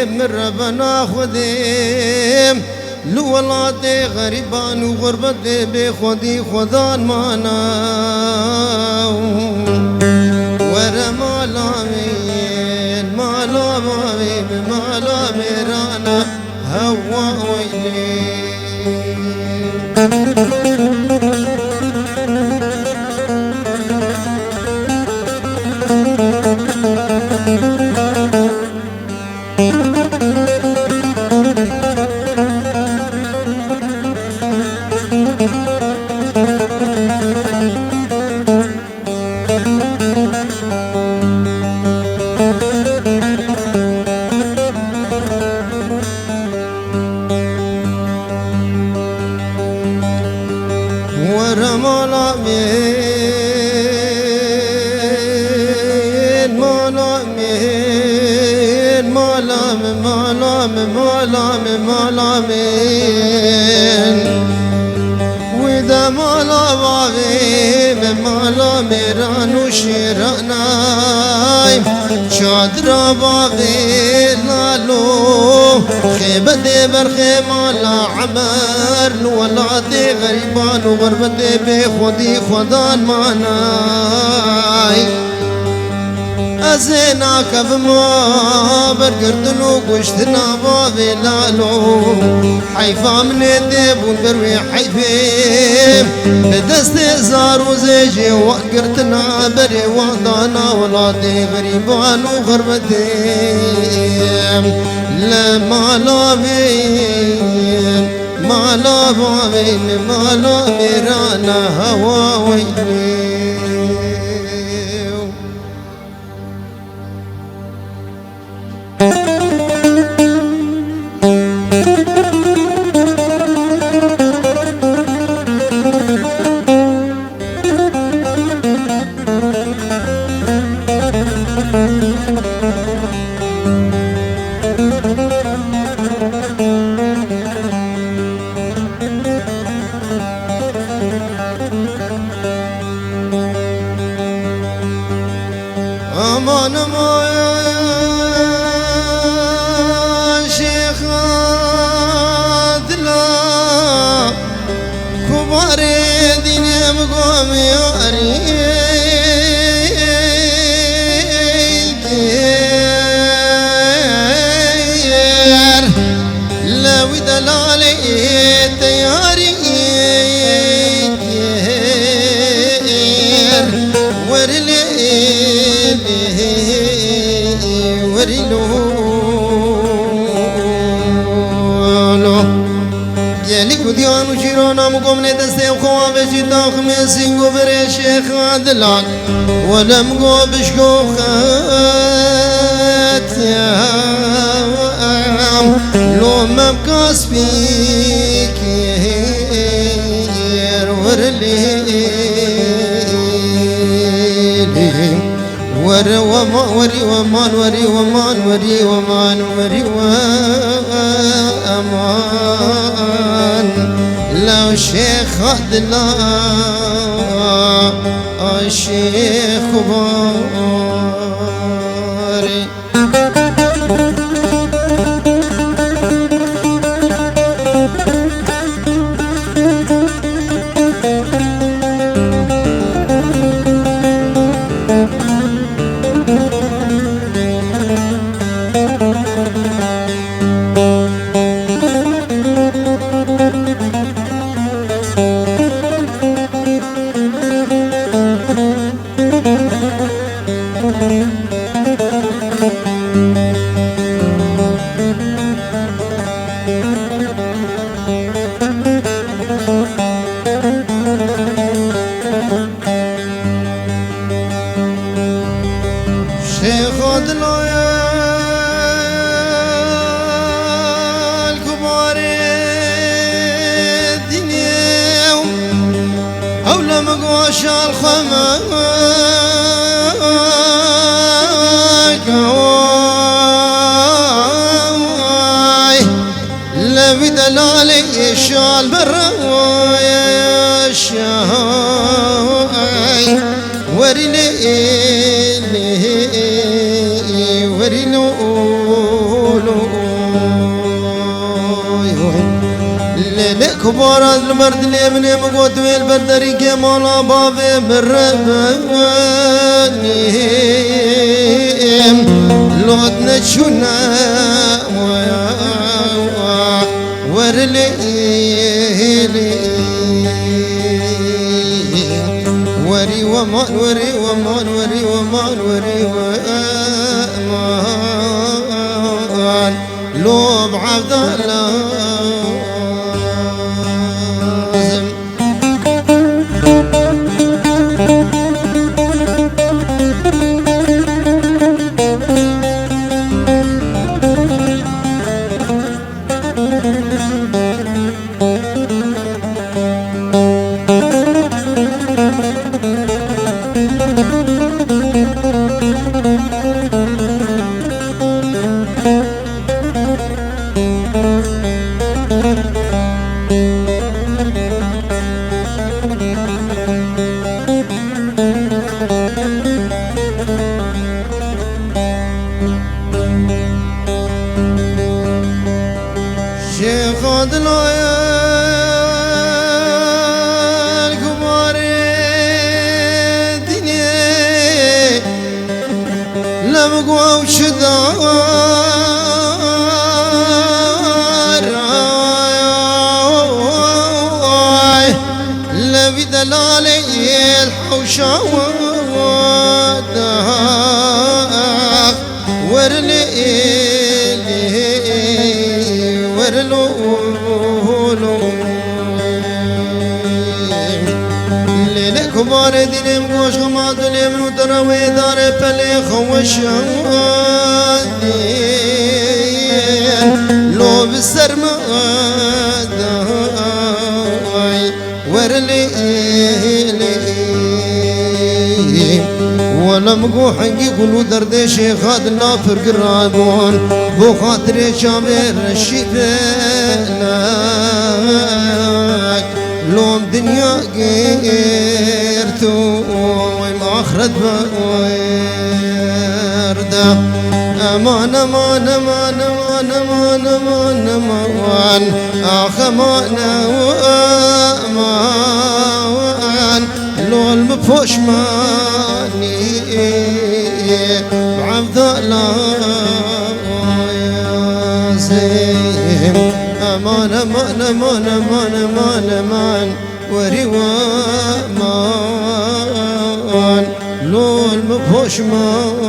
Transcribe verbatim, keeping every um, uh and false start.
Min Rebena Xwedê, li welatê xerîban û xurbetê bê xwedî xwedan mana. Were mala min, mala bavê min, mala mêrana, hewa weylê. Were mala min, mala min, mala min, mala min, mala min, mala min. Wî de mala bavê min, mala mêran û şêranay. Çadira bavê lalo, xêbetê berxê mala Emer, li welatê xerîban û xurbetê bê xwedî xwedan manay. Ez ê nakevim a bergirtin û kuştina bavê lalo. Heyfa min ê tê bûn ber wê heyfê. Bi destê zar û zêjê we girtina berê we dana welatê xerîban û xurbetê. Li mala min, mala bavê min, mala mêrana hewa weylê. Aman, aman, Şêxa dila, ku barê dînê min gom yarî. Kêr, li wî delalê te yarî kêr, werî lê, werî lo, lo. Gelî ku diyan û cîrana min gomnê destê xwe avêjî daximê sîngo berê Şêxa Dilan. Welem go bişko xetiyam, lomem kaspî kêr werlî. Were weman, werî weman, werî weman, werî weman, werî weman. Lew Şêxa Dila, a Şêx Kubarê. Şêxa Dilayê li kubarê dînê û hewle min goşa li xwe me keway. Lewî delalê şal bereway şay. Werî lê, lê, werî lo, lo, Baraz li ber dilê min ê, min got wê li ber derîkê mala bavê min revîm. Lot neçûne wer lê, werî we man, werî we man, werî we man, werî we man. Lo bi Evda lazim. Şêxa diloyel kumarê dînê, lem guew şidar, levî delalê hewşa we dax. Wer li êlî, wer lo, lo. Lêlê kumarê dînêm goş xema dilê min û te re wê darê pelê xwe weşandî. Lo bi ser me day. Wer lê, lê. Wela min got hengî gul û derdê şêxa dila pir giran bûn. Bo xatirê çavê reşî felek lom dinya girt û axret bi werde. Eman, eman, eman, eman, eman, eman, eman. Ax, eman, eman. Lol mi poşmanî Evda lazim. Eman, eman, eman, eman, eman, eman. Werî we man. Lol mi poşman.